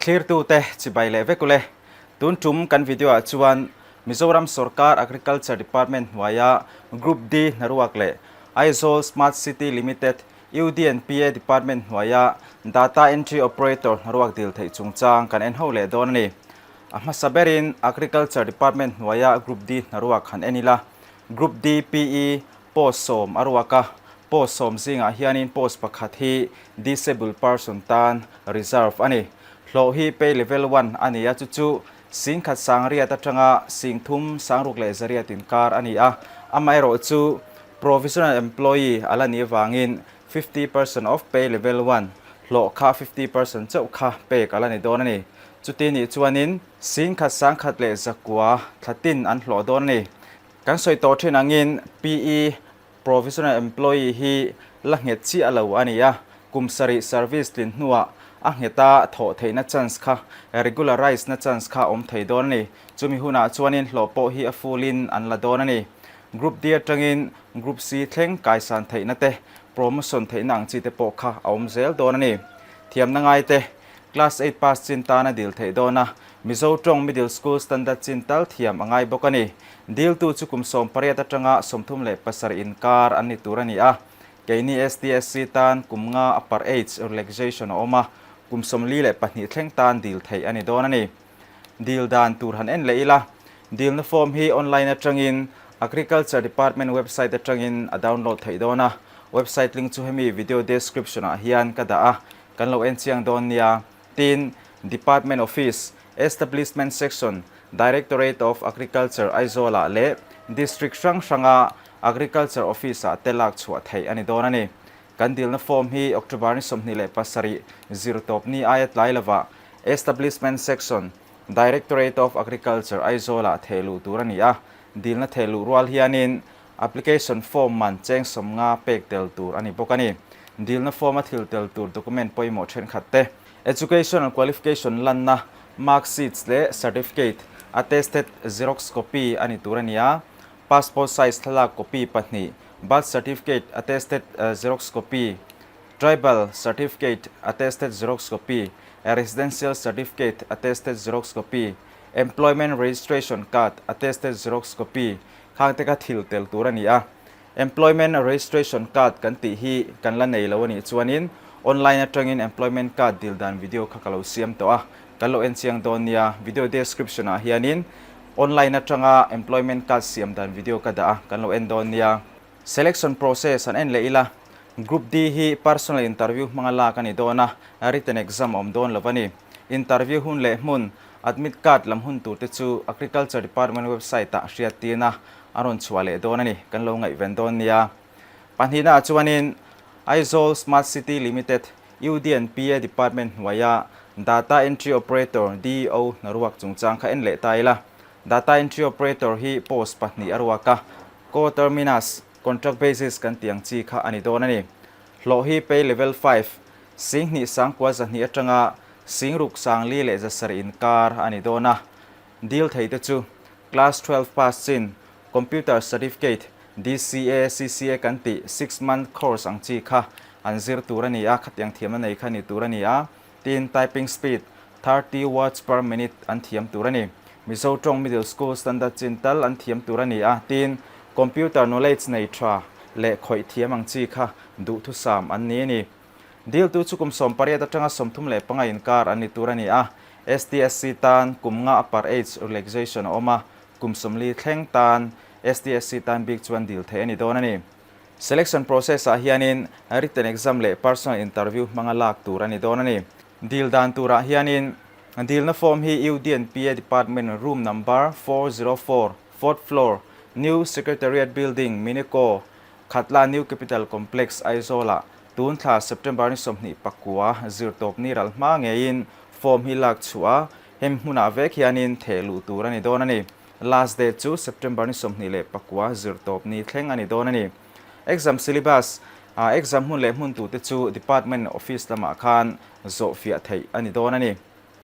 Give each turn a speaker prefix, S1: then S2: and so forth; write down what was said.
S1: Thlirtute chibai leh vek ule. Tun tum kan video ah chuan Mizoram Sorkar Agriculture Department hnuaia Group D hnaruak leh Aizawl Smart City Limited UDNPA Department hnuaia Data Entry Operator hnaruak dil theih chungchang kan en ho leh dawn a ni. A hmasa berin Agriculture Department hnuaia Group D hnaruak han en ila, Group D PE post sawm a ruak a, post sawm zingah hianin post pakhat hi Disable person tan reserve a ni. Hlawh hi pay level one a ni a, chu chu singkhat sangriat atanga singthum sangruk leh zariat inkar a ni a, amaherawhchu Provisional employee a la nih avangin 50% of pay level one hlawh kha 50% chauh kha pek a la ni dawn a ni. Chuti nih chuanin singkhat sangkhat leh zakua thla tin an hlawh dawn a ni. Kan sawi tawh thin angin PE Provisional employee hi la nghet chiah lo a ni a, kum sarih service tlin hnuah a ngheta thawh theihna chance kha regularize na chance kha awm thei dawn a ni. Chumi hunah chuanin hlawh pawh hi a full in an la dawn a ni. Group D atangin Group C thleng kaisan theihna te, promotion theihna ang chi te pawh kha a awm zel dawn a ni. Thiamna ngai te, Class eight pass chin tan a dil theih dawn a, Mizo tawng Middle School Standard chin tal thiam a ngai bawk a ni. Diltu chu kum 18 atanga 37 inkar an ni tur a ni a. Keini STSC tan kum nga upper age relaxation a awm a, kum 42 thleng tan dil theih a ni dawn a ni. Dil dan tur han en leh ila, dilna form hi online atangin Agriculture Department website atangin a download theih dawn a, website link chu hemi video description ah hian ka dah a, kan lo en chiang dawn nia. Tin, Department Office, Establishment Section, Directorate of Agriculture Aizawl ah leh District hrang hranga Agriculture Office ah te lak chhuah theih a ni dawn a ni. Kan dilna form hi October ni 27 zirtawp ni aia tlai lovah Establishment Section, Directorate of Agriculture, Aizawl-ah theh luh tur a ni a, dilna theh luh rual hianin application form man cheng 50 pek tel tur a ni bawk a ni. Dilna form a thil tel tur document pawimawh thenkhat te, Educational qualification lanna mark sheets leh certificate, attested xerox copy a ni tur a ni a, passport size thlalak copy pahnih, birth certificate attested xerox copy, Tribal Certificate Attested Xerox Copy, Residential Certificate Attested Xerox Copy, Employment Registration Card Attested Xerox Copy khang te kha thil tel tur a ni a. Employment Registration Card kan tih hi kan la nei lo a nih chuanin online atangin Employment Card dil dan video kha ka lo siam tawh a, kan lo en chiang dawn nia. Video description ah hianin online atanga Employment Card siam dan video ka dah a, kan lo en dawn nia. Selection process an en leh ila, Group D hi personal interview hmanga lak a ni dawn a, written exam a awm dawn lo a ni. Interview hun leh hmun, admit card lam hun tur te chu Agriculture Department website ah hriat tin a, a rawn chhuah leh dawn a ni, kan lo ngaihven dawn nia. Pahnihna ah chuanin Aizawl Smart City Limited, UDNPA Department hnuaia Data Entry Operator, DEO, hnaruak chungchang kha en leh ta ila. Data Entry Operator hi post pahnih a ruak a, Co-terminus, contract basis kan tih ang chi kha a ni dawn a ni. Hlawh hi pay level five, 2,000 sangkua 200 atanga 6,000 sangli leh 700 inkar a ni dawn a. Deal thei te chu Class 12 pass chin, Computer Certificate, DCA, CCA kan tih six month course ang chi kha an zir tur a ni a, khatiang thiamna nei kha ni tur a ni a. Tin, typing speed, 30 words per minute, an thiam tur a ni. Mizo tawng middle school standard chin tal an thiam tur a ni a, tin, computer knowledge nei tha leh khawih thiam ang chi kha duhthusam an ni a ni. Diltu chu kum 18 atanga 35 inkar an ni tur a ni a, STSC tan kum nga upper age relaxation a awm a, kum 40 thleng tan STSC tan bik chuan dil theih a ni dawn a ni. Selection process ah hianin written exam leh personal interview hmanga lak tur a ni dawn a ni. Dil dan turah hianin dilna form hi UDNPA Department room number 404, fourth floor, New Secretariat Building, Minico, Khatla New Capital Complex, Aizawl ah tun thla September ni 29 zirtawp ni ral hma ngeiin form hi lak chhuah a, hemi hmunah vek hianin theh luh tur a ni dawn a ni. Last date chu September ni 29 zirtawp ni thleng a ni dawn a ni. Exam syllabus, Exam hmun leh hmun tute chu Department Office lamah khan zawhfiah theih a ni dawn a ni.